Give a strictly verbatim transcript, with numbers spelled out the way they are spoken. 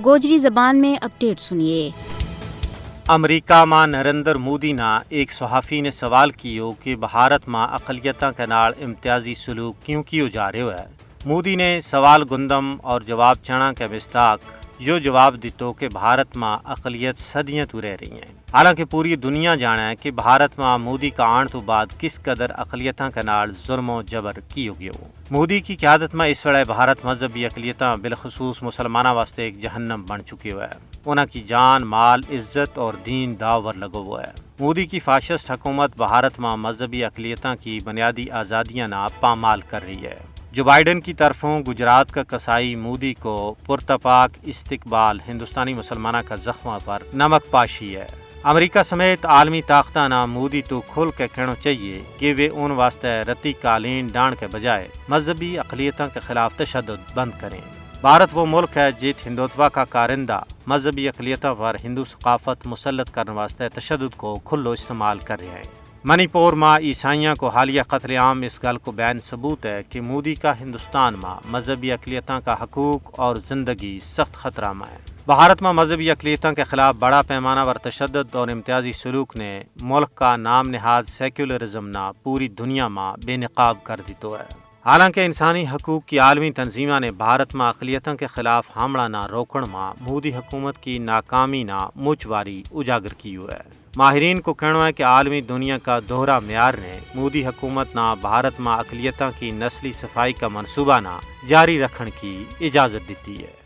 گوجری زبان میں اپڈیٹ سنیے۔ امریکہ ما نریندر مودی نا ایک صحافی نے سوال کیو کہ بھارت ما اقلیتاں کے نال امتیازی سلوک کیوں کیو جا رہیو ہے؟ مودی نے سوال گندم اور جواب چنا کے مستاق یوہ جواب دتو کہ بھارت ما اقلیت صدیاں تو رہ رہی ہیں، حالانکہ پوری دنیا جانا ہے کہ بھارت ما مودی کا آن تو بعد کس قدر اقلیتاں کے نال ظلم و جبر کیو گیو۔ مودی کی قیادت ما اس ویلے بھارت مذہبی اقلیتاں بالخصوص مسلماناں واسطے ایک جہنم بن چکیو ہے۔ انہاں کی جان، مال، عزت اور دین داور لگو ہوئے۔ مودی کی فاشسٹ حکومت بھارت ما مذہبی اقلیتاں کی بنیادی آزادیاں نا پامال کر رہی ہے۔ جو بائیڈن کی طرفوں گجرات کا کسائی مودی کو پرتپاک استقبال ہندوستانی مسلماناں کا زخماں پر نمک پاشی ہے۔ امریکہ سمیت عالمی طاقتاں نا مودی تو کھل کے کہنو چاہیے کہ ویہ ان واسطے رتی کالین ڈان کے بجائے مذہبی اقلیتاں کے خلاف تشدد بند کریں۔ بھارت وہ ملک ہے جت ہندوتوا کا کارندہ مذہبی اقلیتاں پر ہندو ثقافت مسلط کرنے واسطے تشدد کو کھلو استعمال کر رہے ہیں۔ منی پور ما عیسائیاں کو حالیہ قتل عام اس گل کو بین ثبوت ہے کہ مودی کا ہندوستان ما مذہبی اقلیتاں کا حقوق اور زندگی سخت خطرہ ما ہے۔ بھارت ما مذہبی اقلیتاں کے خلاف بڑا پیمانہ ور تشدد اور امتیازی سلوک نے ملک کا نام نہاد سیکولرزم نا پوری دنیا ما بے نقاب کر دیتو ہے۔ حالانکہ انسانی حقوق کی عالمی تنظیماں نے بھارت ما اقلیتاں کے خلاف حملہ نا روکن ما مودی حکومت کی ناکامی نا مچ واری اجاگر کیو ہے۔ ماہرین کو کہنو ہے کہ عالمی دنیا کا دوہرا معیار نے مودی حکومت نا بھارت ما اقلیتاں کی نسلی صفائی کا منصوبہ نا جاری رکھن کی اجازت دیتی ہے۔